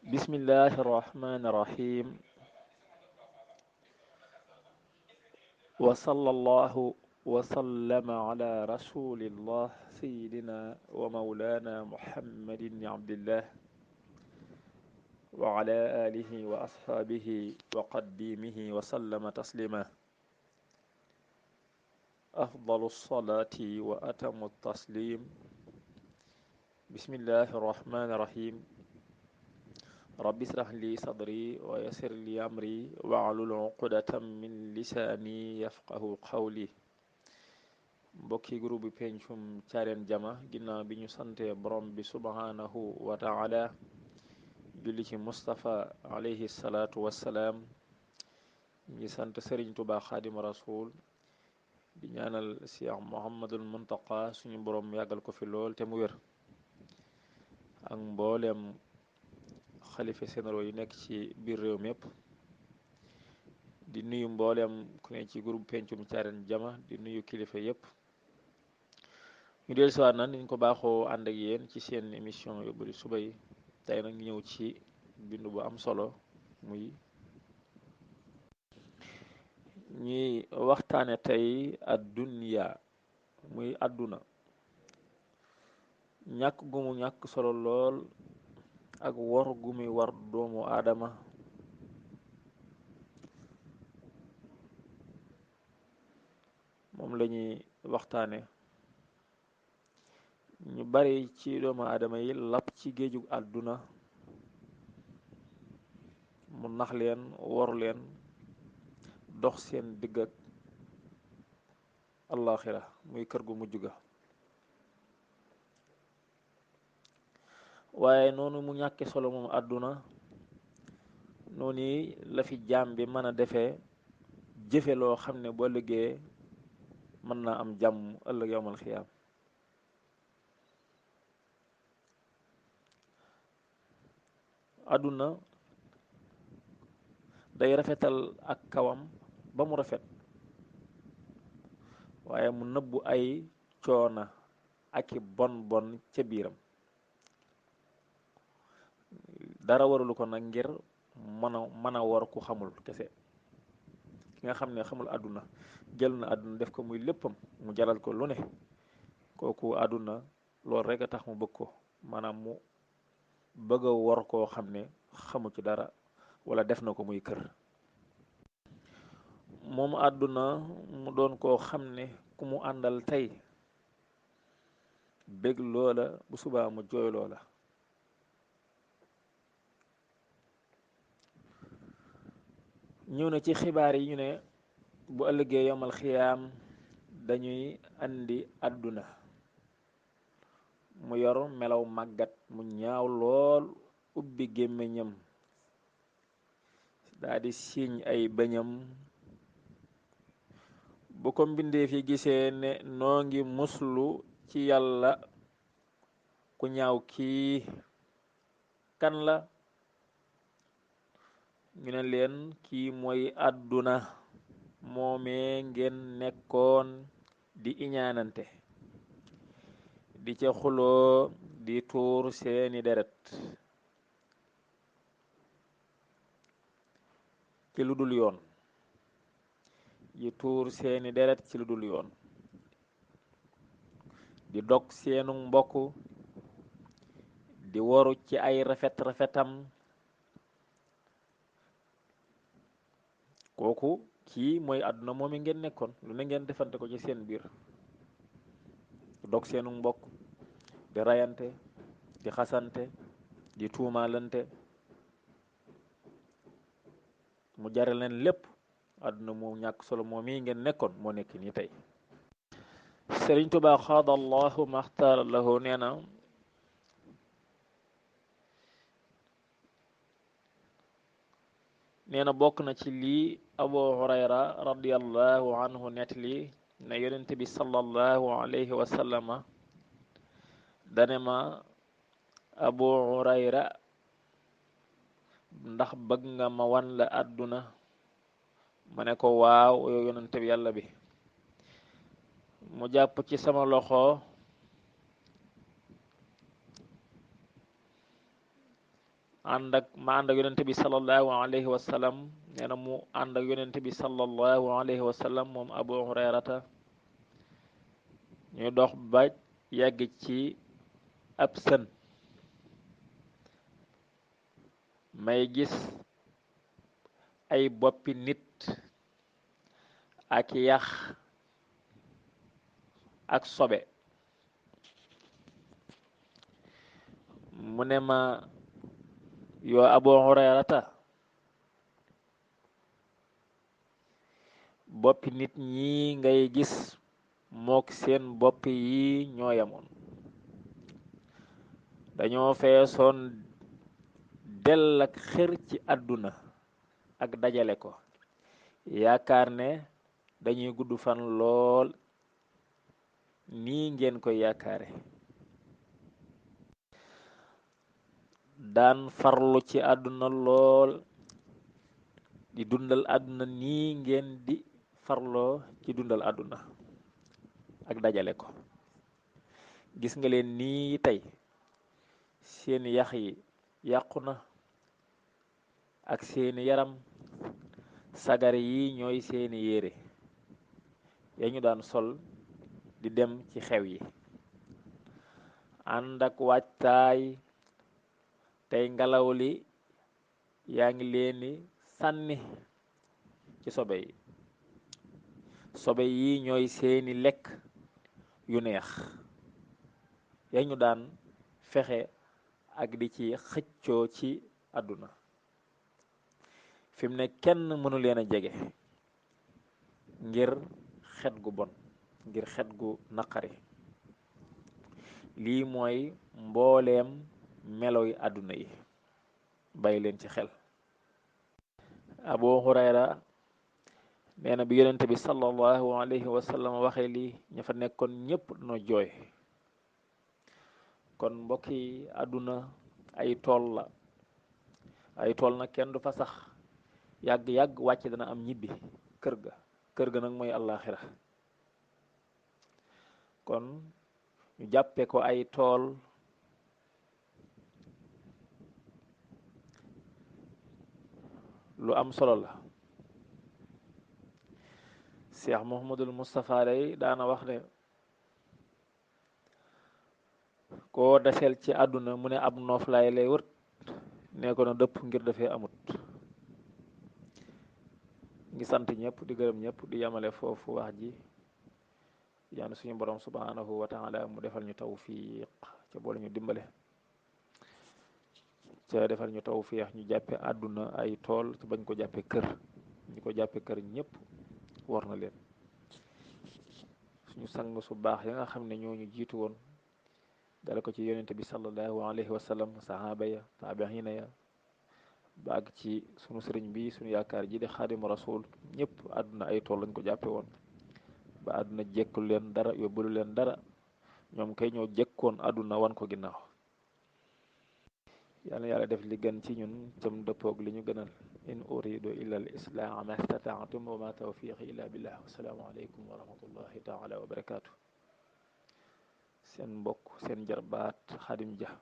بسم الله الرحمن الرحيم وصلى الله وسلم على رسول الله سيدنا ومولانا محمد بن عبد الله وعلى آله وأصحابه وقديمه وسلم تسليما أفضل الصلاة وأتم التسليم بسم الله الرحمن الرحيم رب اشرح لي صدري ويسر لي أمري واحلل عقدة من لساني يفقه قولي mbokki groupe bi pencum Thiarène Jama ginnaaw bi ñu sante borom bi subhanahu wa taala julli ci Mustafa alayhi salaatu wassalaam ngi sant Sëriñ Tuubaa Xaadimu Rasuul di ñaanal Cheikh Muhammadul Muntaqa suñu borom yàggal ko fi lool te mu wér ak mbooleem xalifa généraux yi nekk ci biir réew mi yépp di nuyu mbooleem ku ne ci groupe pencum Thiarène Jama di nuyu kilifa yépp ñu dellu siwaat na niñ ko baaxoo ànd ak yéen ci seen émission yóbbalu suba yi tey nag ñu ñëw ci bindu bu am solo muy ñuy waxtaane tey ad-dunya muy àdduna ñàkk gu mu ñàkk solo lool ak wor gu muy war doomu aadama moom la ñuy waxtaane ñu bari ci doomu aadama yi lapp ci géejug àdduna mu nax leen wor leen dox seen digg ak allaaxira muy kër gu mujj ga waaye noonu mu ñàkke solo moom àdduna noonu la fi jaam bi mën a defee jëfe loo xam ne boo liggéey mën naa am jàmm ëllëg yowmal xiyaam àdduna day rafetal ak kawam ba mu rafet waaye mu nëbbu ay coona ak i bon bon ca biiram dara waralu ko nag ngir mën a war ku xamul kese ki nga xam ne xamul àdduna jël na àdduna def ko muy léppam mu jaral ko lu ne kooku àdduna loolu rek a tax mu bëgg ko maanaam mu bëgg a war koo xam ne xamu ci dara wala def na ko muy kër moom àdduna mu doon koo xam ne ku mu àndal tey bég loola bu subaa mu jooy loola ñëw na ci xibaar yi ñu ne bu ëllëgee yomal xiyaam dañuy andi àdduna mu yor melaw màggat mu ñaaw lool ubbi gémmiñam daldi siiñ ay bëñam bu ko mbindeef yi gisee ne noo ngi muslu ci yàlla ku ñaaw kii kan la ñu ne leen kii mooy àdduna moomee ngeen nekkoon di iñaanante di ca xuloo di tuur seeni deret ci lu dul yoon yi tuur seeni deret ci lu dul yoon di dog seenu mbokk di waru ci ay rafetam kooku kii mooy àdduna moom i ngeen nekkoon lu ne ngeen defante ko ci seen biir dog seenu mbokk di rayante di xasante di tuumaalante mu jare leen lépp àdduna mu ñàkk solo moom i ngeen nekkoon moo nekk nii tey Sëriñ Tuubaa xaadallahu maxtaara lahu nee na bokk na ci lii Abu Hurayra radiyallahu anhu nettali ne yonent bi sallallahu alayhi wa sallama dane ma Abu Hurayra ndax bëgg nga ma wan la àdduna ma ne ko waaw yow yonent bi yàlla bi mu jàpp ci sama loxo ànd ak yonente bi sallallahu alayhi wa sallam. nee na mu ànd ak yonente bi sallallahu alayhi wa sallam moom Abu Hurayrata ñu dox ba yegg ci ab sën, may gis ay boppi nit ak yax ak sobe. mu ne ma, yoo Abu Hurayrata, boppi nit ñi ngay gis mook seen bopp yi ñoo yemoon. dañoo feesoon dell ak xër ci àdduna ak dajale ko, yaakaar ne dañuy gudd fan lool nii ngeen koy yaakaare. daan farlu ci àdduna lool, di dundal àdduna nii ngeen di farloo ci dundal àdduna ak dajale ko. gis nga leen nii tey, seeni yax yi yàqu na ak seeni yaram, sagar yi ñooy seeni yére ya ñu daan sol di dem ci xew yi. ànd ak waajtaay, tey ngelaw li yaa ngi leeni sànni ci sobe yi. sobe yi ñooy seeni lekk yu neex ya ñu daan fexe ak di ci xëccoo ci àdduna. fi mu ne kenn mënu leen a jege ngir xet gu bon, ngir xet gu naqari. lii mooy mbooleem meloy àdduna yi, bàyyi leen ci xel. Abu Hurayra nee na bi yonente bi sallallahu alayhi wa sallam waxee lii, ña fa nekkoon ñépp no jooy. kon mbokk yi, àdduna ay tool la. ay tool nag kenn du fa sax yàgg-yàgg wàcc dana am ñibbi kër ga nag mooy àllaaxira. kon ñu jàppe ko ay tool, lu am solo la. Cheikh Mouhamadul Moustapha day daana wax ne, koo desel ci àdduna mu ne ab nooflaay lay wët, nee ko na dëpp ngir dafee amut. ngi sant ñëpp di gërëm ñëpp di yamale foofu wax ji. yaan suñu borom subhanahu wa taala mu defal ñu tawfiq ca boole ñu dimbale, ca defal ñu tawfiq ñu jàppe àdduna ay tool te bañ ko jàppe kër. ñu ko jàppe kër ñëpp war na leen. suñu sang su baax ya nga xam ne ñoo ñu jiitu woon, dala ko ci yonente bi sallallahu alayhi wa sallam, sahaaba ya, taabiina ya, baag ci sunu sëriñ bi sunu yaakaar ji di xaadimu rasul, ñëpp àdduna ay tool lañ ko jàppe woon. ba àdduna jekkul leen dara, yóbbulu leen dara, ñoom kay ñoo jekkoon àdduna wan ko ginnaaw. yàlla yàlla def li gën ci ñun tam dëppoog li ñu gënal. in uridu illa al islaaha ma stata'tum wa ma tawfiqi illa billah. wasalaamu aleykum wa rahmatullahi taala wa barakaatu. seen mbokk seen jarbaat Xaadim Dia.